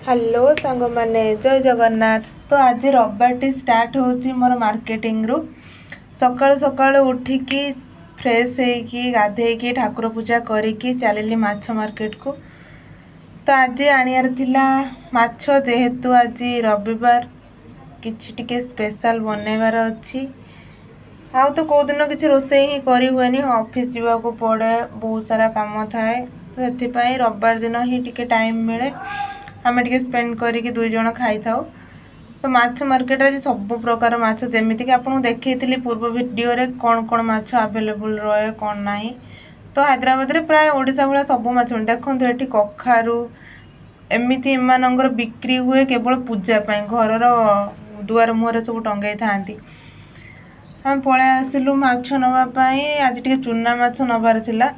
Hello ସାଙ୍ଗମାନେ, ଜୟ ଜଗନ୍ନାଥ। ତ ଆଜି ରବିବାରଟି ଷ୍ଟାର୍ଟ ହେଉଛି ମୋର ମାର୍କେଟିଂରୁ। ସକାଳୁ ସକାଳୁ ଉଠିକି, ଫ୍ରେଶ୍ ହେଇକି, ଗାଧେଇକି, ଠାକୁର ପୂଜା କରିକି ଚାଲିଲି ମାଛ ମାର୍କେଟକୁ। ତ ଆଜି ଆଣିବାର ଥିଲା ମାଛ, ଯେହେତୁ ଆଜି ରବିବାର, କିଛି ଟିକେ ସ୍ପେଶାଲ ବନେଇବାର ଅଛି। ଆଉ ତ କେଉଁଦିନ କିଛି ରୋଷେଇ ହିଁ କରି ହୁଏନି, ଅଫିସ୍ ଯିବାକୁ ପଡ଼େ, ବହୁତ ସାରା କାମ ଥାଏ। ତ ସେଥିପାଇଁ ରବିବାର ଦିନ ହିଁ ଟିକେ ଟାଇମ୍ ମିଳେ, ଆମେ ଟିକେ ସ୍ପେଣ୍ଡ କରିକି ଦୁଇ ଜଣ ଖାଇଥାଉ। ତ ମାଛ ମାର୍କେଟରେ ଆଜି ସବୁ ପ୍ରକାର ମାଛ, ଯେମିତିକି ଆପଣଙ୍କୁ ଦେଖେଇଥିଲି ପୂର୍ବ ଭିଡ଼ିଓରେ କ'ଣ କ'ଣ ମାଛ ଆଭେଲେବୁଲ୍ ରହେ, କ'ଣ ନାହିଁ। ତ ହାଇଦ୍ରାବାଦରେ ପ୍ରାୟ ଓଡ଼ିଶା ଭଳିଆ ସବୁ ମାଛ ମିଳେ। ଦେଖନ୍ତୁ, ଏଠି କଖାରୁ ଏମିତି ଏମାନଙ୍କର ବିକ୍ରି ହୁଏ କେବଳ ପୂଜା ପାଇଁ, ଘରର ଦୁଆର ମୁହଁରେ ସବୁ ଟଙ୍ଗେଇଥାନ୍ତି। ଆମେ ପଳେଇ ଆସିଲୁ ମାଛ ନେବା ପାଇଁ। ଆଜି ଟିକେ ଚୁନା ମାଛ ନେବାର ଥିଲା।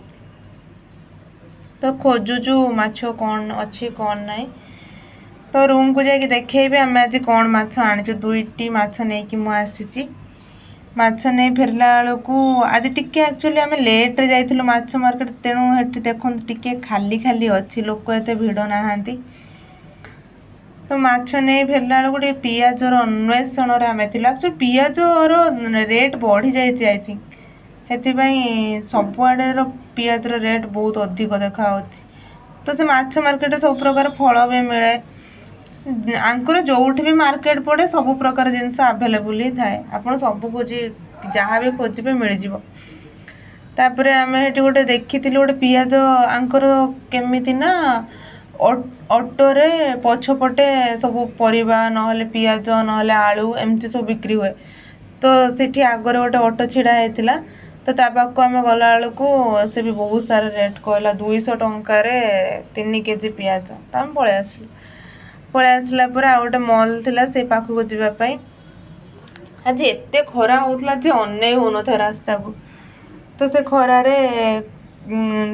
ତ ଖୋଜୁଛୁ ମାଛ କ'ଣ ଅଛି, କ'ଣ ନାହିଁ। ତ ରୁମ୍କୁ ଯାଇକି ଦେଖେଇବି ଆମେ ଆଜି କ'ଣ ମାଛ ଆଣିଛୁ। ଦୁଇଟି ମାଛ ନେଇକି ମୁଁ ଆସିଛି। ମାଛ ନେଇ ଫେରିଲା ବେଳକୁ ଆଜି ଟିକେ ଆକ୍ଚୁଆଲି ଆମେ ଲେଟ୍ରେ ଯାଇଥିଲୁ ମାଛ ମାର୍କେଟ, ତେଣୁ ସେଠି ଦେଖନ୍ତୁ ଟିକେ ଖାଲି ଖାଲି ଅଛି, ଲୋକ ଏତେ ଭିଡ଼ ନାହାନ୍ତି। ତ ମାଛ ନେଇ ଫେରିଲା ବେଳକୁ ଟିକେ ପିଆଜର ଅନ୍ୱେଷଣରେ ଆମେ ଥିଲୁ। ଆକ୍ଚୁଆଲି ପିଆଜର ରେଟ୍ ବଢ଼ିଯାଇଛି, I think ସେଥିପାଇଁ ସବୁଆଡ଼େର ପିଆଜର ରେଟ୍ ବହୁତ ଅଧିକ ଦେଖାହେଉଛି। ତ ସେ ମାଛ ମାର୍କେଟରେ ସବୁ ପ୍ରକାର ଫଳ ବି ମିଳେ। ଆଙ୍କର ଯେଉଁଠି ବି ମାର୍କେଟ ପଡ଼େ, ସବୁ ପ୍ରକାର ଜିନିଷ ଆଭେଲେବୁଲ୍ ହିଁ ଥାଏ। ଆପଣ ସବୁ ଖୋଜି, ଯାହା ବି ଖୋଜିବେ, ମିଳିଯିବ। ତାପରେ ଆମେ ସେଠି ଗୋଟେ ଦେଖିଥିଲୁ ଗୋଟେ ପିଆଜ। ଆଙ୍କର କେମିତି ନା ଅଟୋରେ ପଛପଟେ ସବୁ ପରିବା, ନହେଲେ ପିଆଜ, ନହେଲେ ଆଳୁ, ଏମିତି ସବୁ ବିକ୍ରି ହୁଏ। ତ ସେଠି ଆଗରେ ଗୋଟେ ଅଟୋ ଛିଡ଼ା ହେଇଥିଲା। ତ ତା ପାଖକୁ ଆମେ ଗଲାବେଳକୁ ସେ ବି ବହୁତ ସାରା ରେଟ୍ କହିଲା, 200 ଟଙ୍କାରେ 3 କେଜି ପିଆଜ। ତ ଆମେ ପଳେଇ ଆସିଲୁ। ପଳେଇ ଆସିଲା ପରେ ଆଉ ଗୋଟେ ମଲ୍ ଥିଲା ସେଇ ପାଖକୁ ଯିବା ପାଇଁ। ଆଜି ଏତେ ଖରା ହେଉଥିଲା ଯେ ଅନେଇ ହେଉନଥାଏ ରାସ୍ତାକୁ। ତ ସେ ଖରାରେ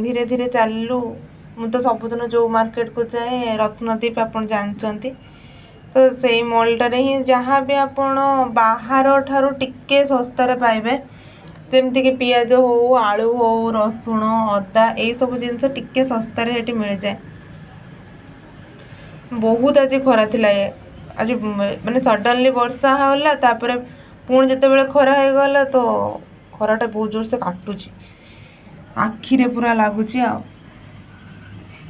ଧୀରେ ଧୀରେ ଚାଲିଲୁ। ମୁଁ ତ ସବୁଦିନ ଯେଉଁ ମାର୍କେଟକୁ ଯାଏ, ରତ୍ନଦୀପ, ଆପଣ ଜାଣିଛନ୍ତି ତ, ସେଇ ମଲ୍ଟାରେ ହିଁ ଯାହା ବି ଆପଣ ବାହାର ଠାରୁ ଟିକେ ଶସ୍ତାରେ ପାଇବେ। ଯେମିତିକି ପିଆଜ ହଉ, ଆଳୁ ହଉ, ରସୁଣ, ଅଦା, ଏଇସବୁ ଜିନିଷ ଟିକେ ଶସ୍ତାରେ ସେଠି ମିଳିଯାଏ। ବହୁତ ଆଜି ଖରା ଥିଲା। ଏ ଆଜି ମାନେ ସଡନଲି ବର୍ଷା ହେଲା, ତାପରେ ପୁଣି ଯେତେବେଳେ ଖରା ହେଇଗଲା, ତ ଖରାଟା ବହୁତ ଜୋରସେ କାଟୁଛି, ଆଖିରେ ପୁରା ଲାଗୁଛି। ଆଉ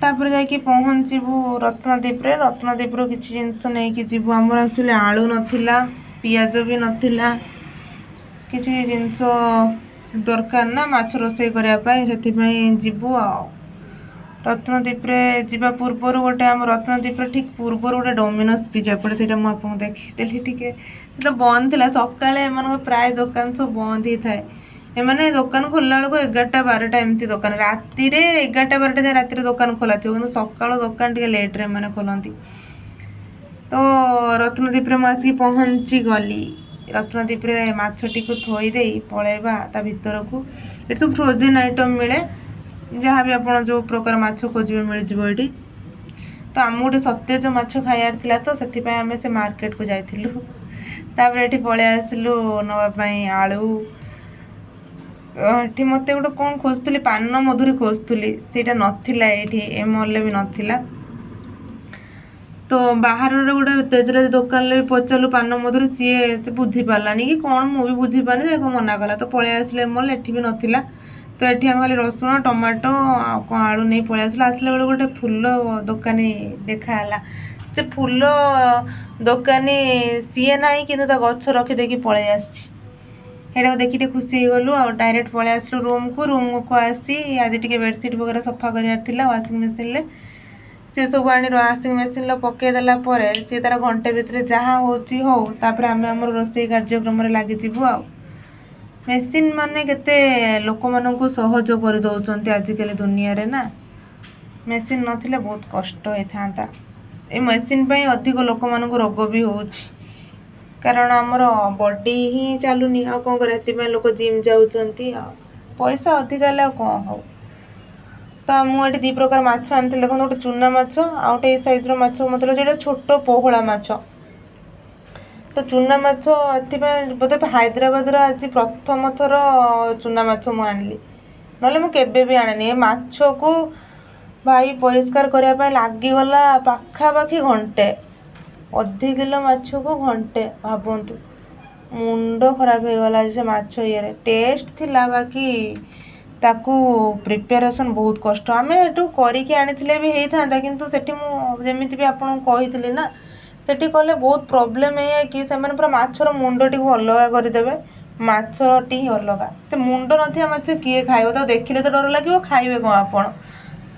ତାପରେ ଯାଇକି ପହଞ୍ଚିବୁ ରତ୍ନଦୀପରେ। ରତ୍ନଦୀପରୁ କିଛି ଜିନିଷ ନେଇକି ଯିବୁ। ଆମର ଆକ୍ଚୁଆଲି ଆଳୁ ନଥିଲା, ପିଆଜ ବି ନଥିଲା, କିଛି ଜିନିଷ ଦରକାର ନା ମାଛ ରୋଷେଇ କରିବା ପାଇଁ, ସେଥିପାଇଁ ଯିବୁ। ଆଉ ରତ୍ନଦୀପରେ ଯିବା ପୂର୍ବରୁ ଗୋଟେ, ଆମ ରତ୍ନଦୀପରେ ଠିକ୍ ପୂର୍ବରୁ ଗୋଟେ ଡୋମିନୋସ୍ ପିଜା ପଡ଼େ, ସେଇଟା ମୁଁ ଆପଣଙ୍କୁ ଦେଖେଇଦେଲି ଟିକେ। ସେ ତ ବନ୍ଦ ଥିଲା ସକାଳେ। ଏମାନଙ୍କ ପ୍ରାୟ ଦୋକାନ ସବୁ ବନ୍ଦ ହିଁ ଥାଏ। ଏମାନେ ଦୋକାନ ଖୋଲିଲା ବେଳକୁ 11ଟା 12ଟା ଏମିତି ଦୋକାନ। ରାତିରେ 11ଟା 12ଟା ଯାଏ ରାତିରେ ଦୋକାନ ଖୋଲା ଥିବ, କିନ୍ତୁ ସକାଳ ଦୋକାନ ଟିକେ ଲେଟ୍ରେ ଏମାନେ ଖୋଲନ୍ତି। ତ ରତ୍ନଦୀପରେ ମୁଁ ଆସିକି ପହଞ୍ଚି ଗଲି। ରତ୍ନଦୀପରେ ମାଛଟିକୁ ଥୋଇ ଦେଇ ପଳେଇବା ତା ଭିତରକୁ। ଏଠି ସବୁ ଫ୍ରୋଜେନ୍ ଆଇଟମ୍ ମିଳେ। ଯାହା ବି ଆପଣ ଯେଉଁ ପ୍ରକାର ମାଛ ଖୋଜିବେ, ମିଳିଯିବ ଏଠି। ତ ଆମକୁ ଗୋଟେ ସତେଜ ମାଛ ଖାଇବାର ଥିଲା, ତ ସେଥିପାଇଁ ଆମେ ସେ ମାର୍କେଟକୁ ଯାଇଥିଲୁ। ତାପରେ ଏଠି ପଳେଇ ଆସିଲୁ ନେବା ପାଇଁ ଆଳୁ। ଏଠି ମୋତେ ଗୋଟେ କ'ଣ ଖୋଜୁଥିଲି, ପାନ ମଧୁରୀ ଖୋଜୁଥିଲି, ସେଇଟା ନଥିଲା ଏଇଠି, ଏ ମଲ୍ରେ ବି ନଥିଲା। ତ ବାହାରର ଗୋଟେ ତେଜରାତି ଦୋକାନରେ ବି ପଚାରିଲୁ ପାନ ମଧୁରୀ, ସିଏ ସେ ବୁଝିପାରିଲାନି କି କ'ଣ, ମୁଁ ବି ବୁଝିପାରିନି, ସେ ମନା କଲା। ତ ପଳେଇ ଆସିଲେ ମଲ୍, ଏଠି ବି ନଥିଲା। ତ ଏଠି ଆମେ ଖାଲି ରସୁଣ, ଟମାଟୋ ଆଉ କ'ଣ ଆଳୁ ନେଇ ପଳେଇ ଆସିଲୁ। ଆସିଲା ବେଳକୁ ଗୋଟେ ଫୁଲ ଦୋକାନୀ ଦେଖା ହେଲା। ସେ ଫୁଲ ଦୋକାନୀ ସିଏ ନାହିଁ, କିନ୍ତୁ ତା ଗଛ ରଖିଦେଇକି ପଳେଇ ଆସିଛି। ସେଇଟାକୁ ଦେଖି ଟିକେ ଖୁସି ହେଇଗଲୁ ଆଉ ଡାଇରେକ୍ଟ ପଳେଇ ଆସିଲୁ ରୁମ୍କୁ। ରୁମ୍କୁ ଆସି ଆଜି ଟିକେ ବେଡ଼ସିଟ୍ ବଗେରା ସଫା କରିବାର ଥିଲା ୱାସିଂ ମେସିନ୍ରେ। ସେ ସବୁ ଆଣି ୱାସିଂ ମେସିନ୍ରେ ପକାଇ ଦେଲା ପରେ ସିଏ ତାର ଘଣ୍ଟେ ଭିତରେ ଯାହା ହେଉଛି ହଉ, ତାପରେ ଆମେ ଆମର ରୋଷେଇ କାର୍ଯ୍ୟକ୍ରମରେ ଲାଗିଯିବୁ। ଆଉ ମେସିନ୍ ମାନେ କେତେ ଲୋକମାନଙ୍କୁ ସହଜ କରିଦେଉଛନ୍ତି ଆଜିକାଲି ଦୁନିଆରେ ନା। ମେସିନ୍ ନଥିଲେ ବହୁତ କଷ୍ଟ ହେଇଥାନ୍ତା। ଏ ମେସିନ୍ ପାଇଁ ଅଧିକ ଲୋକମାନଙ୍କୁ ରୋଗ ବି ହେଉଛି, କାରଣ ଆମର ବଡି ହିଁ ଚାଲୁନି, ଆଉ କ'ଣ କରିବା? ସେଥିପାଇଁ ଲୋକ ଜିମ୍ ଯାଉଛନ୍ତି। ଆଉ ପଇସା ଅଧିକା ହେଲେ ଆଉ କ'ଣ ହବ? ତ ମୁଁ ଏଠି ଦୁଇ ପ୍ରକାର ମାଛ ଆଣିଥିଲି। ଦେଖନ୍ତୁ, ଗୋଟେ ଚୁନା ମାଛ ଆଉ ଗୋଟେ ଏଇ ସାଇଜ୍ର ମାଛ, ମୋତେ ଲାଗୁଛି ଏଇଟା ଛୋଟ ପୋହଳା ମାଛ। ତ ଚୁନା ମାଛ ଏଥିପାଇଁ ବୋଧେ ହାଇଦ୍ରାବାଦର ଆଜି ପ୍ରଥମ ଥର ଚୁନା ମାଛ ମୁଁ ଆଣିଲି, ନହେଲେ ମୁଁ କେବେ ବି ଆଣେନି ଏ ମାଛକୁ। ଭାଇ, ପରିଷ୍କାର କରିବା ପାଇଁ ଲାଗିଗଲା ପାଖାପାଖି ଘଣ୍ଟେ। 1/2 କିଲୋ ମାଛକୁ ଘଣ୍ଟେ, ଭାବନ୍ତୁ। ମୁଣ୍ଡ ଖରାପ ହେଇଗଲା ସେ ମାଛ ଇଏରେ। ଟେଷ୍ଟ ଥିଲା, ବାକି ତାକୁ ପ୍ରିପାରେସନ୍ ବହୁତ କଷ୍ଟ। ଆମେ ଏଠୁ କରିକି ଆଣିଥିଲେ ବି ହେଇଥାନ୍ତା, କିନ୍ତୁ ସେଠି ମୁଁ ଯେମିତି ବି ଆପଣଙ୍କୁ କହିଥିଲି ନା, ସେଠି କଲେ ବହୁତ ପ୍ରୋବ୍ଲେମ୍। ଏଇଆ କି ସେମାନେ ପୁରା ମାଛର ମୁଣ୍ଡଟିକୁ ଅଲଗା କରିଦେବେ, ମାଛଟି ହିଁ ଅଲଗା। ସେ ମୁଣ୍ଡ ନଥିବା ମାଛ କିଏ ଖାଇବ? ତାକୁ ଦେଖିଲେ ତ ଡର ଲାଗିବ, ଖାଇବେ କ'ଣ ଆପଣ?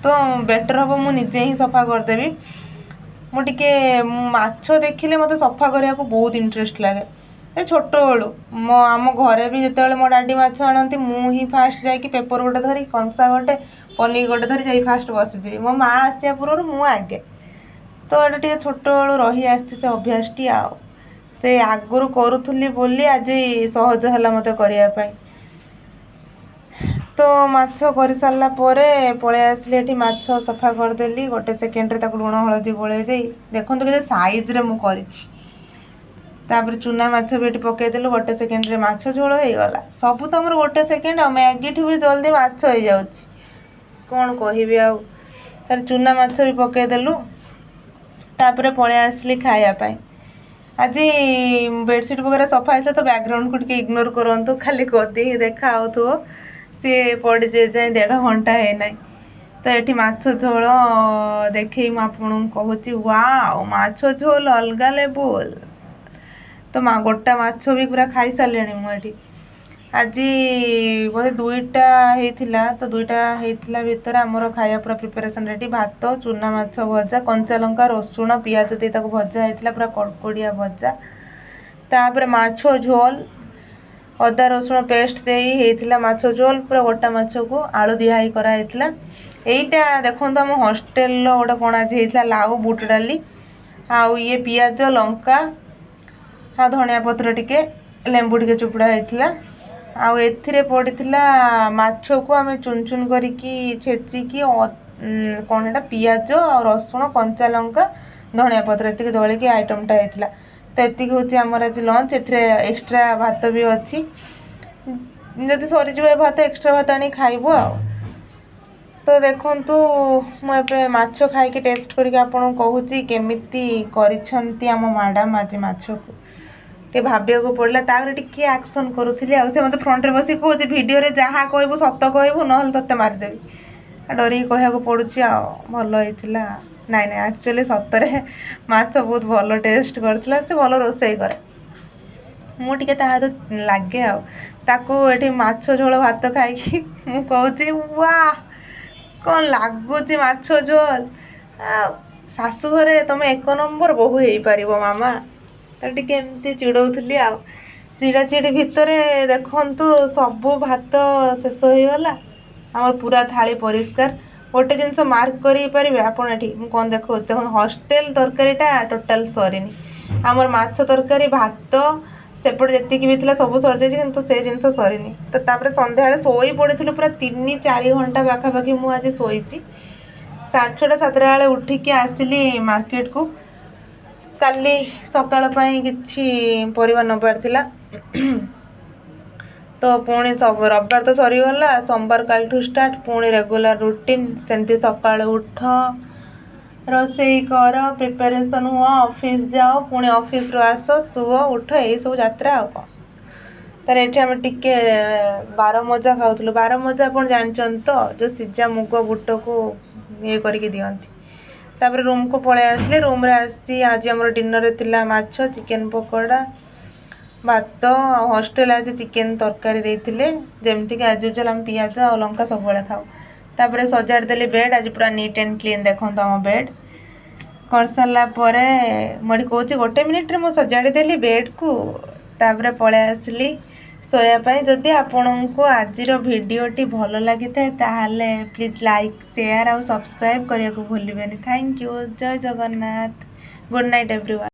ତ ବେଟର୍ ହେବ ମୁଁ ନିଜେ ହିଁ ସଫା କରିଦେବି। ମୁଁ ଟିକେ ମାଛ ଦେଖିଲେ ମୋତେ ସଫା କରିବାକୁ ବହୁତ ଇଣ୍ଟରେଷ୍ଟ ଲାଗେ। ଏ ଛୋଟବେଳୁ ମୋ ଆମ ଘରେ ବି ଯେତେବେଳେ ମୋ ଡାଡ଼ି ମାଛ ଆଣନ୍ତି, ମୁଁ ହିଁ ଫାଷ୍ଟ ଯାଇକି ପେପର୍ ଗୋଟେ ଧରି, କଂସା ଗୋଟେ, ପନିକି ଗୋଟେ ଧରି ଯାଇ ଫାଷ୍ଟ ବସିଯିବି। ମୋ ମା ଆସିବା ପୂର୍ବରୁ ମୁଁ ଆଗେ। ତ ଏଇଟା ଟିକେ ଛୋଟବେଳୁ ରହି ଆସିଛି ସେ ଅଭ୍ୟାସଟି, ଆଉ ସେ ଆଗରୁ କରୁଥିଲି ବୋଲି ଆଜି ସହଜ ହେଲା ମୋତେ କରିବା ପାଇଁ। ତ ମାଛ କରିସାରିଲା ପରେ ପଳେଇ ଆସିଲି ଏଠି, ମାଛ ସଫା କରିଦେଲି ଗୋଟେ ସେକେଣ୍ଡରେ। ତାକୁ ଲୁଣ ହଳଦୀ ଗୋଳେଇ ଦେଇ, ଦେଖନ୍ତୁ କେତେ ସାଇଜ୍ରେ ମୁଁ କରିଛି। ତାପରେ ଚୁନା ମାଛ ବି ଏଠି ପକେଇଦେଲୁ, ଗୋଟେ ସେକେଣ୍ଡରେ ମାଛ ଝୋଳ ହେଇଗଲା। ସବୁ ତ ଆମର ଗୋଟେ ସେକେଣ୍ଡ, ଆଉ ମ୍ୟାଗିଠୁ ବି ଜଲ୍ଦି ମାଛ ହେଇଯାଉଛି, କ'ଣ କହିବି ଆଉ। ତାପରେ ଚୁନା ମାଛ ବି ପକେଇଦେଲୁ। ତାପରେ ପଳେଇ ଆସିଲି ଖାଇବା ପାଇଁ। ଆଜି ବେଡ଼ସିଟ୍ ବଗେରା ସଫା ହେଇଥିଲା, ତ ବ୍ୟାକଗ୍ରାଉଣ୍ଡକୁ ଟିକେ ଇଗ୍ନୋର କରନ୍ତୁ, ଖାଲି ଗଦି ହିଁ ଦେଖା ହେଉଥିବ। ସିଏ ପଡ଼ିଛି ଏଯାଏଁ, 1.5 ଘଣ୍ଟା ହେଇନାହିଁ। ତ ଏଠି ମାଛ ଝୋଳ ଦେଖେଇ ମୁଁ ଆପଣଙ୍କୁ କହୁଛି, ୱାଓ, ମାଛ ଝୋଲ ଅଲଗା ଲେବୁଲ। ତ ମା ଗୋଟା ମାଛ ବି ପୁରା ଖାଇସାରିଲିଣି ମୁଁ ଏଠି। ଆଜି ବୋଧେ 2ଟା ହେଇଥିଲା। ତ 2ଟା ହେଇଥିଲା ଭିତରେ ଆମର ଖାଇବା ପୁରା ପ୍ରିପାରେସନ୍ ରେଡ଼ି। ଭାତ, ଚୁନା ମାଛ ଭଜା, କଞ୍ଚା ଲଙ୍କା, ରସୁଣ, ପିଆଜ ଦେଇ ତାକୁ ଭଜା ହେଇଥିଲା, ପୁରା କଡ଼କଡ଼ିଆ ଭଜା। ତାପରେ ମାଛ ଝୋଲ, ଅଦା ରସୁଣ ପେଷ୍ଟ ଦେଇ ହେଇଥିଲା ମାଛ ଝୋଲ, ପୁରା ଗୋଟା ମାଛକୁ ଆଳୁ ଦିଆ ହେଇ କରାହେଇଥିଲା। ଏଇଟା ଦେଖନ୍ତୁ, ଆମ ହଷ୍ଟେଲର ଗୋଟେ କ'ଣ ଆଜି ହେଇଥିଲା, ଲାଉ ବୁଟ ଡାଲି ଆଉ ଇଏ ପିଆଜ, ଲଙ୍କା ଆଉ ଧନିଆ ପତ୍ର ଟିକେ, ଲେମ୍ବୁ ଟିକେ ଚୁପୁଡ଼ା ହେଇଥିଲା। ଆଉ ଏଥିରେ ପଡ଼ିଥିଲା ମାଛକୁ ଆମେ ଚୁନ ଚୁନ କରିକି ଛେଚିକି, କ'ଣ ଏଇଟା, ପିଆଜ ଆଉ ରସୁଣ, କଞ୍ଚା ଲଙ୍କା, ଧନିଆ ପତ୍ର ଏତିକି ଦଳିକି ଆଇଟମ୍ଟା ହେଇଥିଲା। ତ ଏତିକି ହେଉଛି ଆମର ଆଜି ଲଞ୍ଚ। ଏଥିରେ ଏକ୍ସଟ୍ରା ଭାତ ବି ଅଛି। ଯଦି ସରିଯିବ ଏ ଭାତ, ଏକ୍ସଟ୍ରା ଭାତ ଆଣିକି ଖାଇବୁ। ଆଉ ତ ଦେଖନ୍ତୁ, ମୁଁ ଏବେ ମାଛ ଖାଇକି ଟେଷ୍ଟ କରିକି ଆପଣଙ୍କୁ କହୁଛି କେମିତି କରିଛନ୍ତି ଆମ ମ୍ୟାଡ଼ାମ୍ ଆଜି ମାଛକୁ। ଟିକେ ଭାବିବାକୁ ପଡ଼ିଲା, ତାପରେ ଟିକେ ଆକ୍ସନ୍ କରୁଥିଲି। ଆଉ ସେ ମୋତେ ଫ୍ରଣ୍ଟରେ ବସିକି କହୁଛି, "ଭିଡ଼ିଓରେ ଯାହା କହିବୁ ସତ କହିବୁ, ନହେଲେ ତୋତେ ମାରିଦେବି।" ଡରିକି କହିବାକୁ ପଡ଼ୁଛି। ଆଉ ଭଲ ହେଇଥିଲା। ନାଇଁ ନାଇଁ, ଆକ୍ଚୁଆଲି ସତରେ ମାଛ ବହୁତ ଭଲ ଟେଷ୍ଟ କରିଥିଲା। ସେ ଭଲ ରୋଷେଇ କରେ, ମୁଁ ଟିକେ ତା ହାତ ଲାଗେ। ଆଉ ତାକୁ ଏଠି ମାଛ ଝୋଳ ଭାତ ଖାଇକି ମୁଁ କହୁଛି, ୱା, କ'ଣ ଲାଗୁଛି ମାଛ ଝୋଲ! ଶାଶୁ ଘରେ ତମେ ଏକ ନମ୍ବର ବୋହୂ ହେଇପାରିବ ମାମା। ତ ଟିକେ ଏମିତି ଚିଡ଼ଉଥିଲି। ଆଉ ଚିଡ଼ା ଚିଡ଼ି ଭିତରେ ଦେଖନ୍ତୁ, ସବୁ ଭାତ ଶେଷ ହେଇଗଲା, ଆମର ପୁରା ଥାଳି ପରିଷ୍କାର। ଗୋଟେ ଜିନିଷ ମାର୍କ କରିପାରିବେ ଆପଣ ଏଠି, ମୁଁ କ'ଣ ଦେଖାଉଛି ଦେଖନ୍ତୁ। ହଷ୍ଟେଲ ତରକାରୀଟା ଟୋଟାଲ୍ ସରିନି। ଆମର ମାଛ ତରକାରୀ, ଭାତ ସେପଟେ ଯେତିକି ବି ଥିଲା ସବୁ ସରିଯାଇଛି, କିନ୍ତୁ ସେ ଜିନିଷ ସରିନି। ତ ତାପରେ ସନ୍ଧ୍ୟାବେଳେ ଶୋଇ ପଡ଼ିଥିଲୁ ପୁରା 3-4 ଘଣ୍ଟା ପାଖାପାଖି ମୁଁ ଆଜି ଶୋଇଛି। 6:30, 7ଟା ବେଳେ ଉଠିକି ଆସିଲି ମାର୍କେଟକୁ। କାଲି ସକାଳ ପାଇଁ କିଛି ପରିବା ନେବାର ଥିଲା। ତ ପୁଣି ସବୁ ରବିବାର ତ ସରିଗଲା, ସୋମବାର କାଲିଠୁ ଷ୍ଟାର୍ଟ। ପୁଣି ରେଗୁଲାର ରୁଟିନ୍, ସେମିତି ସକାଳୁ ଉଠ, ରୋଷେଇ କର, ପ୍ରିପାରେସନ୍ ହୁଅ, ଅଫିସ୍ ଯାଅ, ପୁଣି ଅଫିସରୁ ଆସ, ଶୁଅ, ଉଠ, ଏଇସବୁ ଯାତ୍ରା, ଆଉ କ'ଣ। ତାର ଏଠି ଆମେ ଟିକେ ବାରମଜା ଖାଉଥିଲୁ। ବାରମଜା ଆପଣ ଜାଣିଛନ୍ତି ତ, ଯେଉଁ ସିଝା ମୁଗ ବୁଟକୁ ଇଏ କରିକି ଦିଅନ୍ତି। ତାପରେ ରୁମ୍କୁ ପଳେଇ ଆସିଲି। ରୁମ୍ରେ ଆସି ଆଜି ଆମର ଡିନରରେ ଥିଲା ମାଛ, ଚିକେନ୍ ପକୋଡ଼ା, ଭାତ। ଆଉ ହଷ୍ଟେଲ ଆଜି ଚିକେନ୍ ତରକାରୀ ଦେଇଥିଲେ। ଯେମିତିକି ଆଜ୍ ୟୁଜୁଆଲ୍ ଆମେ ପିଆଜ ଆଉ ଲଙ୍କା ସବୁବେଳେ ଖାଉ। ତାପରେ ସଜାଡ଼ି ଦେଲି ବେଡ଼୍, ଆଜି ପୁରା ନିଟ୍ ଆଣ୍ଡ କ୍ଲିନ୍ ଦେଖନ୍ତୁ ଆମ ବେଡ଼୍। କରିସାରିଲା ପରେ ମୁଁ ଏଠି କହୁଛି, ଗୋଟେ ମିନିଟ୍ରେ ମୁଁ ସଜାଡ଼ି ଦେଲି ବେଡ଼୍କୁ। ତାପରେ ପଳେଇ ଆସିଲି ଶୋଇବା ପାଇଁ। ଯଦି ଆପଣଙ୍କୁ ଆଜିର ଭିଡ଼ିଓଟି ଭଲ ଲାଗିଥାଏ, ତାହେଲେ ପ୍ଲିଜ୍ ଲାଇକ୍, ସେୟାର ଆଉ ସବସ୍କ୍ରାଇବ୍ କରିବାକୁ ଭୁଲିବେନି। Thank you. Jay Jagannath. Good night everyone.